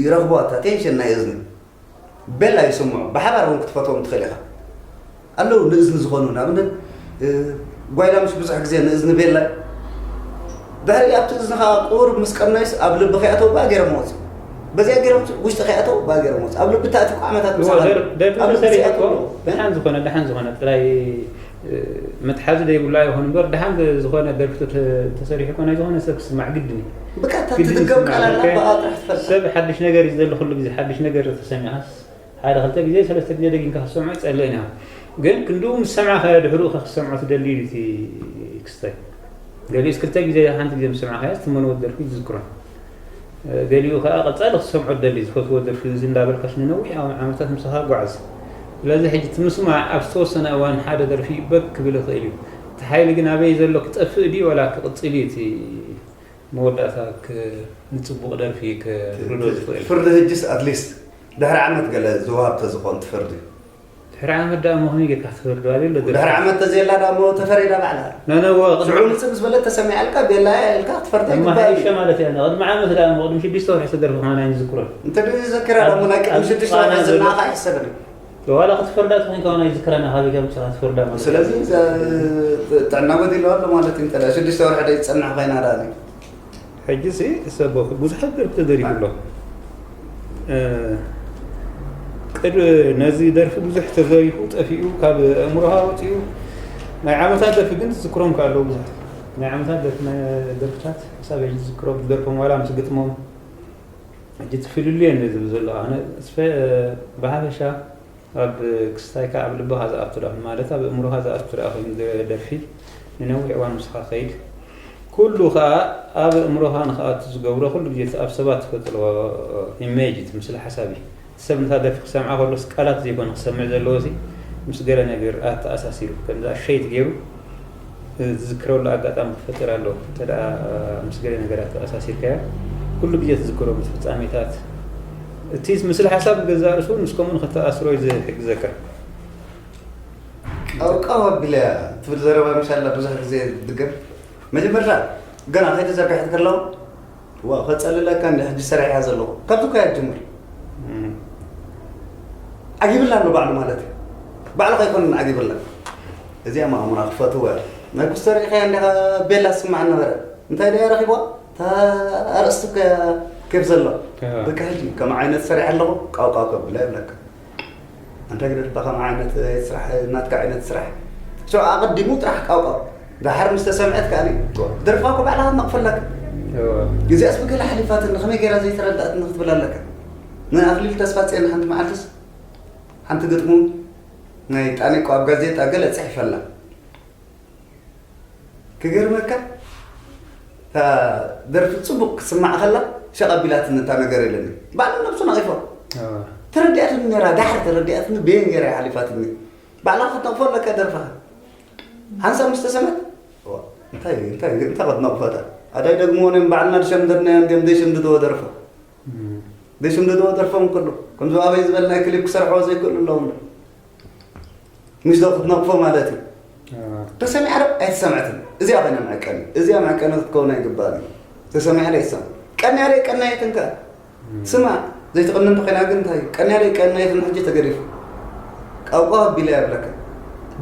ይረኽቦ ኣታ ቴንሽን ናይ እዝኒ። ቤላ ይስምዑ፣ ብሓባር እውን ክትፈትዎም ትኽእል ኢኻ። ኣለዉ ንእዝኒ ዝኾኑ፣ ንኣብነት፣ እ፣ ጓይላ ምሽ ብዙሕ ግዜ ንእዝኒ ቤላ ድሕሪ ኣብቲ እዝንኻ ቁሩብ ምስ ቀነዩስ ኣብ ልቢ ከይኣተው ብኣ ገይሮም ወፁ። በዚኣ ገይሮም ውሽጢ ከይኣተው ብኣ ገይሮም ወፁ። ኣብ ልቢ ተኣትዩ ዓመታት ምስ ኣኸለ ደርፊ ኣብ ልቢ ተሰሪሑ ዘይኣትዎ እኮ ኣለዉ። ደሓን ዝኾነ ደሓን ዝኾነ ጥራይ መትሓዚ ዘይብሉ ኣይኾን እምበር ደሓን ዝኾነ ደርፊ ተሰሪሑ እኮ ናይ ዝኾነ ሰብ ክስማዕ ግድን እዩ። ብቃ እታ ግድን ትድገም ዝስማዕ ቃል ኣላ፣ ከ ብኣ ጥራሕ ትፈልጣ። ሰብ ሓድሽ ነገር እዩ ዝደሊ ኩሉ ግዜ ሓድሽ ነገር ተሰሚዓስ ሓደ ክልተ ግዜ ሰለስተ ግዜ ደጊምካ ክትሰምዖ ይጸልእን ኢኻ። ግን ክንድኡ ምስ ሰማዕካዮ ድሕሩ ኢኻ ክትሰምዖ ትደሊ እዩ እቲ ክስታይ። ገሊኡስ ክልተ ግዜ ሓንቲ ግዜ ምስ ሰማዕካዮ ትመነዎ ደርፊ ትዝክሮ። ገሊኡ ከኣ ቀጻሊ ክትሰምዖ ትደሊ ዝፈትዎ ደርፊ እዚ እንዳበልካስ ንነዊሕ ዓመታት ምሳኻ ይጓዓዝ። ስለዚ ሕጂ እቲ ምስማዕ ኣብ ዝተወሰነ እዋን ሓደ ደርፊ በግ ክብል ይኽእል እዩ። እቲ ሓይሊ ግን ኣበይ ዘሎ ክጠፍእ ድዩ ዋላ ክቕጽል እዩ እቲ መወዳእታ ክ- ንጽቡቕ ደርፊ ክርዶ ዝኽእል። ፍርዲ ሕጅስ ኣትሊስት ድሕሪ ዓመት ገለ ዝወሃብ ተዝኾን ትፍርዲ። ድሕሪ ዓመት ደኣ እሞ ከመይ ጌርካ ክትፈርዶ ኣበይ ኣሎ ደርፊ? ድሕሪ ዓመት ተዘየላ ደኣ እሞ ተፈሪዳ ባዕላ። ነነወ ቅድሚ ሽዑ ምጽእ ምስ በለት ተሰሚዓልካ ቤላ እያ ኢልካ ክትፈርዳ እማ ይግባእ ሓይሸ እዩ። ማለት እያ። ቅድሚ ዓመት ደኣ እሞ ቅድሚ ሽዱሽተ ወርሒ ዝተደርፈ ከማን ኣይንዝክሮን። እንተ ደኣ ዘኪራ ደኣ እሞ ናይ ቅድሚ ኣብ ሽዱሽተ ቃና ወርሒ ዘሎ ዝናኻ ኣይሕሰብን እዩ። ዋላ ክትፈርዳ ተኾይንካ እውን ኣይዝክረን ኢኻ፣ ኣበይ ከምጽኻ ክትፈርዳ ማለት እዩ። ስለዚ እዛ ጥዕና ጎዲሉ ኣሎ ማለት እዩ። እንተ ደኣ ሽዱሽተ ወርሒ ደይ ትጸንሕ ኮይና ደኣ። ሕጂ ሲ ሰብ ብዙሕ ደርፊ ተደሪፉ ኣሎ። እ፣ ቅድ ነዚ ደርፊ ብዙሕ ተዘሪፉ ጠፊኡ ካብ ኣእምሮኻ ወፂኡ ናይ ዓመታት ደርፊ ግን ዝዝክሮም ከ ኣለዉ ብዙሕ ናይ ዓመታት ደርፊ ናይ ደርፍታት ክሳብ ሕጂ ዝዝክሮም ዝደርፎም ዋላ ምስ ግጥሞም ሕጂ ትፍልሉ እየ ዝብል ዘሎ ኣነ እስፈ ብሓፈሻ ኣብ ክስታይካ ኣብ ልብኻ ዝኣቱ ደኣ ማለት ኣብ ኣእምሮኻ ዝኣቱ ደኣ ኮይኑ ደርፊ ንነዊሕ እዋን ምስኻ ከይድ ኩሉ ኸኣ ኣብ ኣእምሮኻ ንኽኣቱ ዝገብሮ ኩሉ ግዜ ኣብ ሰባት ትፈጥሮ ኢሜጅ እቲ ምስሊ ሓሳብ እዩ። እቲ ሰብ ነታ ደርፊ ክሰምዓ ከሎስ ቃላት ዘይኮነ ክሰምዕ ዘለዎ ሲ ምስ ገለ ነገር ኣተኣሳሲሩ ከምዛ ሸይት ገይሩ ዝዝክረሉ ኣጋጣሚ ክፈጥር ኣለዎ። እንተ ደኣ ምስ ገለ ነገራት ተኣሳሲርካዮ፣ ኩሉ ግዜ ትዝክሮ፣ ምስ ፍጻሜታት፣ እቲ ምስ ሓሳብ ገዛእ ርእሱ ምስ ከምኡ ንኽተኣስሮ እዩ ዝሕግዘካ። ቀውቃው ኣቢለያ ትብል ዘረባ ምሻላ ብዙሕ ግዜ ትድገም። መጀመርታ ገና ከይተዘርግሐት ከለዋ ዋ፣ ከጸልለካ እንደ ሕጂ ሰሪሐያ ዘለኹ። ካብዚ እኮ እያ ትጅምር። እም። ዓጊብላ ኣሎ ባዕሉ ማለት እዩ። ባዕልኻ ኣይኮነን ዓጊብላ። እዚኣ ማእሙራ ክፈትዋ እያ። ናይ ኩስተር ኢኻያ እንዲኻ ቤላ ዝስምዓ ነበረ። እንታይ ደኣ ረኺብዋ? እታ ኣርእስቲ እኮ እያ ኬፍ ዘሎ። እያ። በቃ ሕጂ ከም ዓይነት ሰሪሐ ኣለኹ፣ ቃውቃው ከብላ ይብለካ። ኣንታ ግደፍ፣ እታ ከም ዓይነት ስራሕ፣ ናትካ ዓይነት ስራሕ። ሶ ኣቐዲሙ ጥራሕ ቃውቃው። ደሓር ምስ ተሰምዐት ከኣ፣ እዋ። ደርፋ እኮ ባዕላ ክትነቕፈለካ። እዋ። እዚኣስ ብገለ ሓሊፋትኒ፣ ከመይ ገይራ ዘይተረድኣትኒ ክትብል ኣለካ። ንኣኽሊሉ ተስፋጽዮን ሓንቲ መዓልትስ፣ ሓንቲ ግጥሙ ናይ ጣኔቆ ኣብ ጋዜጣ ገለ ጽሒፈላ። ክገርመካ፣ እታ ደርፊ ጽቡቕ ክትስማዕ ከላ፣ ሸቕ ኣቢላትኒ እታ ነገር ኢለኒ። ባዕሉ ነብሱ ነቒፎ። ኣዎ። ተረዲኣትኒ ነይራ፣ ዳሕር ተረዲኣትኒ፣ በየን ገይራ እያ ሓሊፋትኒ። ባዕልኻ ክትነቕፎ ኣለካ ደርፍኻ። ሓንሳብ ምስ ተሰምዐት፣ ዋ፣ እንታይ፣ እንታይ፣ እንታይ ክትነቕፎ እታ? ኣዳይ ደግሞ እኔም ባዕልና ዝሸምደድናዮ እንድዮም ዘይሽምድድዎ ደርፎ። እም። ዘይሽምድድዎ ደርፎም ከሎ፣ ከምዚ ኣበይ ዝበልናይ ክሊፕ ክሰርሕዎ ዘይክእሉ ኣለዉ እንዶ። ምሽ ዶ ክትነቕፎ ማለት እዩ። ኣዎ። ተሰሚዓ ዶ ኣይተሰምዐትን? እዚኣ ኮይና መዐቀኒ። እዚኣ መዐቀኒ ክትከውን ኣይግባእን እዩ። ተሰሚዓ ዶ ኣይትሰምዕ? ቀንያ ዶ ኣይቀነየትን ከ? እም። ስማ፣ ዘይትቕኒ እንተኾይና ግን እንታይ እዩ? ቀንያ ዶ ኣይቀነየትን ሕጂ ተገዲፉ? ቃውቃው ኣቢላ እያ ብለካ።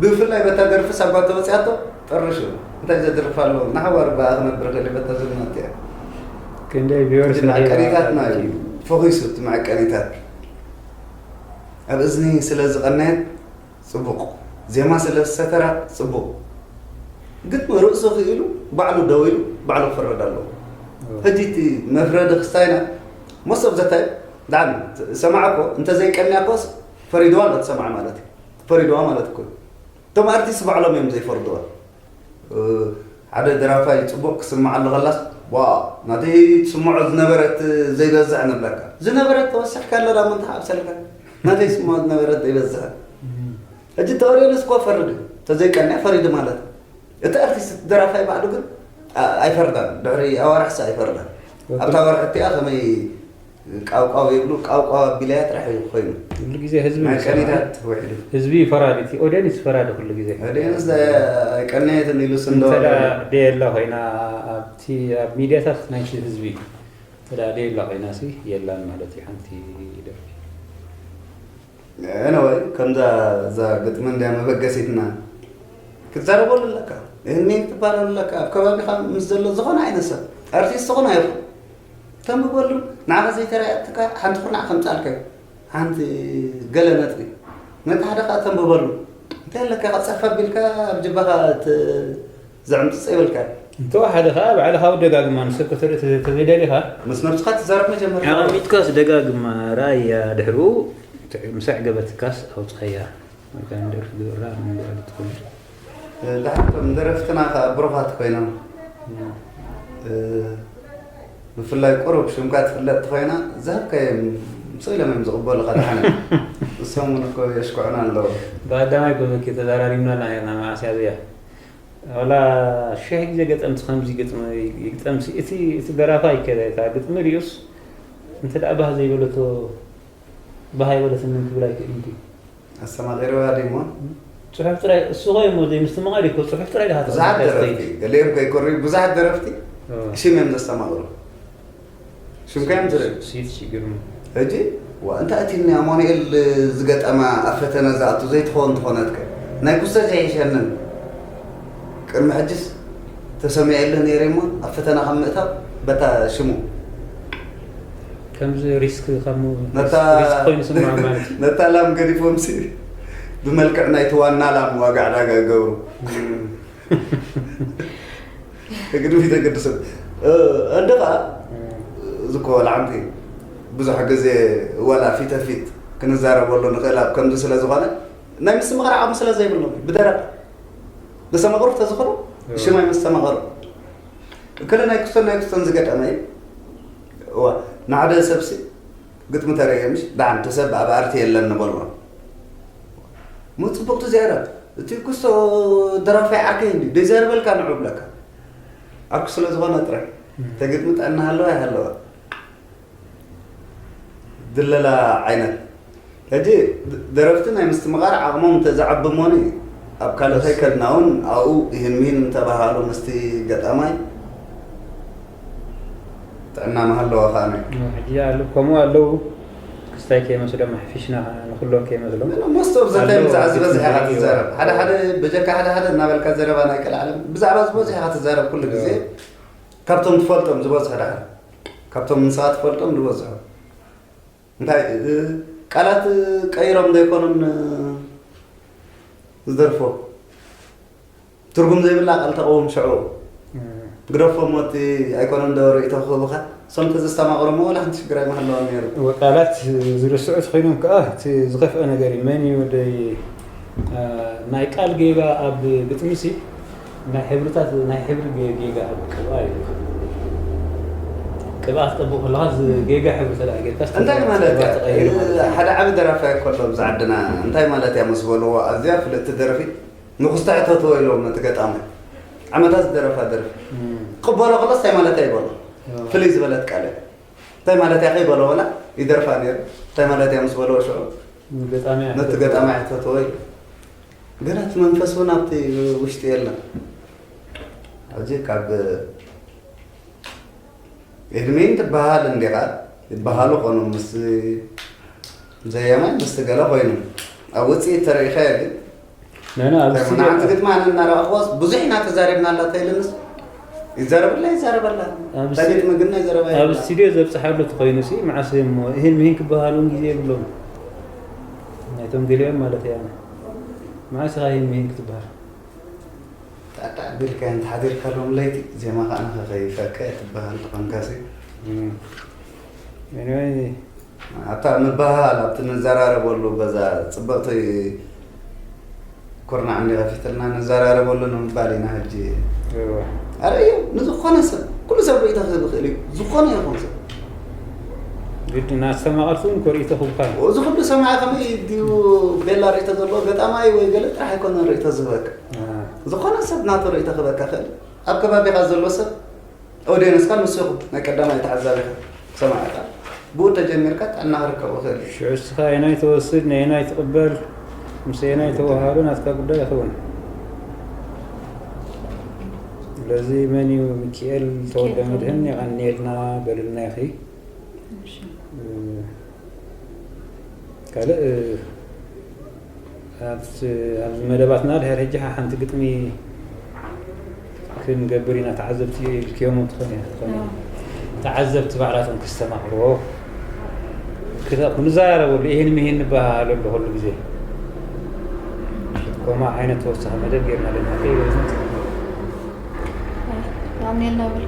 ብፍላይ በታ ደርፊ ሳባ ተወፂኣቶ፣ ጠርሹ። እንታይ ዘድርፍ ኣሎ? ንሓዋር ብኣ ክነብር ክእል በታ ዘመንት እያ። ክንደይ ቪወርስ ሕጂ ረኺባ? መዐቀኒታትና እዩ ፈኺሱ፣ እቲ መዐቀኒታት። ኣብ እዝኒ ስለ ዝቐነየት ጽቡቕ፣ ዜማ ስለ ዝሰተራ ጽቡቕ። ግጥሚ ርእሱ ክኢሉ ባዕሉ ደው ኢሉ ባዕሉ ክፍረድ ኣለዎ። እዎ። ሕጂ እቲ መፍረዲ ክስታይና most of the time ደሓን ሰማዕ እኮ እንተዘይቀንያ እኮስ ፈሪድዋ ኣሎ ትሰማዕ ማለት እዩ። ፈሪድዋ ማለት እኮ እዩ። እቶም ኣርቲስት ባዕሎም እዮም ዘይፈርድዋ። እ፣ ሓደ ደራፋይ ጽቡቕ ክስምዓሉ ከላስ፣ ዋ፣ ናተይ ትስምዖ ዝነበረት ዘይበዝሕ ንብለካ። ዝነበረት ተወሲኽካ ኣሎ ዳሞ እንተ ሓብሰልካ። ናተይ ትስምዖ ዝነበረት ዘይበዝሕ። እም። ሕጂ ተወርየሉስ እኮ ፈርድ እዩ። ተዘይቀንያ ፈሪዱ ማለት እዩ። እቲ ኣርቲስት ደራፋይ ባዕሉ ግን፣ ኣ-፣ ኣይፈርዳን። ድሕሪ ኣዋርሕሲ ኣይፈርዳን። ወትሩ ኣብታ ወርሒ እቲኣ ከመይ ቃውቃው ይብሉ፣ ቃውቃው ኣቢለያ ጥራሕ እዩ ኮይኑ። ኩሉ ግዜ ህዝቢ ናይ ይፈርድ። ቀኒታት ውሕዱ። ህዝቢ እዩ ፈራዲ፣ እቲ ኦድየንስ ፈራዲ ኩሉ ግዜ። ኦድየንስ ደ-፣ ኣይቀነየትን ኢሉ ስንዶ እንተ ደኣ ደየላ ኮይና፣ ኣብቲ፣ ኣብ ሚድያታት ናይቲ ህዝቢ እንተ ደኣ ደየላ ኮይና ሲ የላን ማለት እዩ ሓንቲ ደርፊ። ኤኒወይ፣ ከምዛ እዛ ግጥሚ እንድያ መበገሲትና። ክትዛረበሉ ኣለካ። እህኒ ክትባረሩ ኣለካ። ኣብ ከባቢኻ ምስ ዘሎ ዝኾነ ዓይነት ሰብ፣ ኣርቲስት ዝኾነ ይኹን፣ ተንብበሉ። ንዓኻ ዘይተረኣየትካ ሓንቲ ኩርናዕ ከምጻልካ እዩ። ሓንቲ ገለ ነጥቢ። ነቲ ሓደ ከኣ ተንብበሉ። እንታይ ኣለካ፣ ካብ ጸፍ ኣቢልካ ኣብ ጅባኻ ት-፣ ዘዕምጽጽ የብልካ። እንተወሓደ ከኣ ባዕልኻ ደጋግማ ንሰብ ከተርኢ ተዘ-፣ ተዘይደሊኻ፣ ምስ ነብስኻ ትዛረብ መጀመርታ። ኣቐሚጥካስ ደጋግማ ረኣያ፣ ድሕሪኡ ምስ ኣዕገበትካስ ኣውጽኣያ። ወይ ከኣ ንደርፊ ግበራ፣ ንግበራ ትኸውን። እ፣ ደሓን እቶም ደረፍትና ከኣ ብሩኻት ኮይኖም። እም። እ፣ ብፍላይ ቁሩብ ሽምካ ትፍለጥ ኮይና፣ ዝሃብካዮም ስቕ ኢሎም እዮም ዝቕበሉኻ ደሓን እዮም። እሶም እውን እኮ የሽኩዑና ኣለዉ። ብቐዳማይ ብብኪ ተዘራሪብና ኢና ነይርና፣ መዓስ እያ እዚኣ? ዋላ ሽሕ ግዜ ገጠምቲ ከምዚ ይግጥም-፣ ይግጠምሲ፣ እቲ፣ እቲ ደራፋይ ከ እታ ግጥሚ ሪኡስ፣ እንተ ደኣ ባህ ዘይበለቶ፣ ባህ ኣይበለትንን ክብል ኣይክእልን ድዩ? ኣስተማቒርዋ ድዩ እሞ? ጽሑፍ ጥራይ፣ እሱ ኾይ እሞ ዘይምስትምቓር እዩ እኮ፣ ጽሑፍ ጥራይ ድኻ ብዙሓት ተቐምጥ ደረፍቲ፣ ተስተይ። ገሊኦም ከይኮርዩ፣ ብዙሓት ደረፍቲ ኦ። ሽም እዮም ዘስተማቕሩ። ሽም ከ እዮም ዝርእዩ። ስኢት ሽግር ነው። ሕጂ፣ ዋ፣ እንታይ እቲ ንኣማኑኤል ዝገጠማ ኣብ ፈተነ ዝኣቱ ዘይትኸውን ትኾነትከ? ናይ ኩስተ ዘይሕሸንን። ቅድሚ ሕጅስ ተሰሚዐሉ ነይረ እሞ፣ ኣብ ፈተና ካብ ምእታው በታ ሽሙ። ከምዚ ሪስክ ካብ ሞ-፣ ነታ ሪስክ ኮይኑ ስምዖ ማለት እዩ። ነታ ላም ገዲፎምሲ ብመልክዕ ናይቲ ዋና ላም ዋጋ ዕዳጋ ይገብሩ። እም። ግድፊት የገድስን። እ፣ እንዲ ኸዓ፣ እም። እዚ እኮ ላዕንቲ ብዙሕ ግዜ ዋላ ፊተ ፊት ክንዛረበሉ ንኽእል ኣብ ከምዚ ስለ ዝኾነ፣ ናይ ምስትምቓር ዓቕሚ ስለ ዘይብሎም እዩ። ብደረቕ ዘስተማቕሩ ተዝኾኑ፣ እም። ሽም ኣይምስተማቐሩ። እከለ ናይ ክስቶን ናይ ክስቶን ዝገጠመ እዩ። እዋ፣ ንሓደ ሰብሲ ግጥሚ ተርእየ ምሽ፣ ደሓን እቲ ሰብ ኣብ ኣርቲ የለን ንበልዎ። ሞ ጽቡቕ ትዛረብ። እቲ ክስቶ ደራፋይ ዓርከይ እንድዩ፣ ዘይዛረበልካ ንዑ ብለካ። ዓርኩ ስለ ዝኾነ ጥራይ። እም። ተግጥሚ ጥዕና ሃለዋ ኣይሃለዋ። ድለላ ዓይነት። ሕጂ ድ-፣ ደረፍቲ ናይ ምስትምቓር ዓቕሞም እንተ ዝዓቢ እሞኒ፣ ኣብ ካልእ እስ- ከይከድና እውን ኣብኡ ይህን ምሂን እንተባሃሉ ምስቲ ገጣማይ ጥዕና ምሃለዋ ከኣ ናይ። ሕጂ ኣሉ-፣ ከምኡ ኣለዉ። ክስታይ ከይመስሎም፣ ኣሕፊሽና ንኹሎም ከይመስሎም። ሞስት ኦፍ ዘ ታይም ኣለዉ፣ ዝዓ ዝበዝሕ ኢኻ ኣሕፊሽና ትዛረብ። ሓደ ሓደ፣ በጀካ ሓደ ሓደ እናበልካ ዘረባ ናይ ቀልዓለም ብዛዕባ ዝበዝሕ ኢኻ ትዛረብ ኩሉ ግዜ። እዎ። ካብቶም ትፈልጦም ዝበዝሑ ደሓር። ካብቶም ንስኻ ትፈልጦም ዝበዝሑ። እንታይ፣ እ፣ ቃላት ቀይሮም ዶ ኣይኮኑን፣ እ፣ ዝደርፎ? ትርጉም ዘይብላ ቃል ተቐውም ሽዑ። እም። ግደፎ እሞ እቲ ኣይኮነን ዶ ርእይቶ ክህቡኻ? እሶም ተዘስተማቕሮሞ ዋላ ሓንቲ ሽግር ኣይምሃለዎን ነይሩ። እወ፣ ቃላት ዝርስዑ ተኾይኖም ከኣ እቲ ዝኸፍአ ነገር እዩ። መን እዩ ደይ-፣ እ፣ ናይ ቃል ጌጋ ኣብ ግጥሚሲ ናይ ሕብርታት፣ ናይ ሕብሪ ጌ-፣ ጌጋ ኣብ ቅብኣ እዩ። ቅብኣ ትጠብቕ ከለኻ ዝ-፣ ጌጋ ሕብሪ ተደኣ ጌርካስ እንታይ ማለት ቅብኣ እያ? ተቐይሩ ማለት እዩ። ሓደ ዓቢ ደራፋይ እኮ ኣሎ ኣብዚ ዓድና። እንታይ ማለት እያ ምስ በልዎ፣ ኣዝያ ፍልጥቲ ደርፊ፣ ንኹስታ ሕተትዎ ኢሎም ነቲ ገጣማይ። ዓመታት ዝደረፋ ደርፊ። እም። ክቕበሎ ከሎስ እንታይ ማለት እያ ይበሎ? እም። ፍልይ ዝበለት ቃል እያ። እንታይ ማለት እያ ከይበሎ ወላ ይደርፋ ነይሩ። እንታይ ማለት እያ ምስ በልዎ ሽዑ፣ ንገጣሚ ነቲ ሕተትዎ። ገጣማይ ሕተትዎ ኢሉ። ገና እቲ መንፈስ እውን ኣብቲ ውሽጢ የለን። ሕጂ ካብ ኤድሚን ትበሃል እንዲኻ፣ ይበሃሉ ኾኑ ምስ ዘየማይ ምስ ገለ ኾይኑ። ኣብ ውፅኢት ተረኢኻዮ ግን፣ ናና ኣብ እንታይ ስቱዲዮ ንዓንቲ ግጥሚ ኣነ እናረኣኽዋስ ብዙሕ ኢና ተዛሪብና ኣላ ተይልንስ፣ ይዛረበላ፣ ይዛረበላ። ኣብ እንታይ ስቱዲዮ፣ ግጥሚ ግን ናይ ዘረባ ኣብ የብላ። ስቱዲዮ ዘብፅሓሉ ተኾይኑ ሲ፣ መዓስ እሞ ይህን ምሂን ክበሃሉ እውን ግዜ የብሎም። ናይቶም ገሊኦም ማለት እያ። መዓስ ኢኻ ይህን ምሂን ክትበሃል? ጣዕጣዕ ቢልካ እንተ ሓዲርካ ሎም ለይቲ፣ ዜማ ከኣ ንኸኸይፈካ ትበሃል ተኾንካሲ። እም። Anyway። ኣብታ ምበሃል፣ ኣብቲ ንዘራረበሉ በዛ ጽብቕቲ ኩርናዕ እንዲ ከፊትልና ንዘራረበሉ ንምባል ኢና ሕጂ። እወ። ኣርእዮ፣ ንዝኾነ ሰብ፣ ኩሉ ሰብ ርእይቶ ክህብ ይኽእል እዩ። ዝኾነ ይኹን ሰብ። ግድን ኣስተማቐርቲ እውን ክርእይቶ ክህብካ። እዚ ኩሉ ሰማዒ ከመይ ድዩ ቤላ ርእይቶ ዘለዎ ገጣማይ ወይ ገለ ጥራሕ ኣይኮነን ርእይቶ ዝህበካ። ኣሃ። ዝኾነ ሰብ ናቱ ርእይቶ ክህበካ ይኽእል። ኣብ ከባቢኻ ዘሎ ሰብ፣ ኦድየንስካ ንሱ ይኹን ናይ ቀዳማይ ተዓዛቢኻ፣ ሰማዒኻ፣ ብኡ ተጀሚርካ ጥዕና ክርከብ ይኽእል እዩ። ሽዑ እስኻ የናይ ትወስድ፣ ነየናይ ትቕበል፣ ምስ የናይ ተወሃዶ ናትካ ጉዳይ ይኸውን። ስለዚ መን እዩ? ሚኪኤል ተወልደ ሚኪኤል ተወልደ መድህን፣ መድህን። የቐንየልና በልልና ኢኺ። እሺ። እ፣ ካልእ፣ እ፣ ኣብቲ ኣብዚ መደባትና ድሕሪ ሕጂ ሓንቲ ግጥሚ ክንገብር ኢና። ተዓዘብቲ ኢልክዮም ትኾን እያ ትኾን እያ። ተዓዘብቲ ባዕላቶም ክስተማቕርዎ ክተ- ክንዘራረበሉ ይህን ምሂን ንበሃሃለሉ ኩሉ ግዜ። ከምኡ ዓይነት ተወሳኺ መደብ ጌርና ኣለና። ከይበዝና የቐንየልና በል።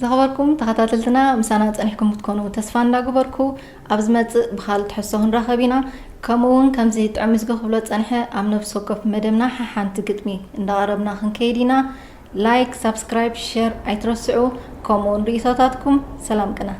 ዝኸበርኩም ተኸታተልትና፣ ምሳና ጸኒሕኩም ክትኮኑ ተስፋ እንዳገበርኩ፣ ኣብ ዝመጽእ ብኻልእ ትሕዝቶ ክንራኸብ ኢና። ከምኡ እውን ከምዚ ጥዑም ምዝጊ ክብሎ ጸንሐ፣ ኣብ ነፍሲ ወከፍ መደብና ሓሓንቲ ግጥሚ እንዳቐረብና ክንከይድ ኢና። ላይክ፣ ሳብስክራይብ፣ ሸር ኣይትረስዑ። ከምኡ እውን ርእይቶታትኩም። ሰላም ቅነ።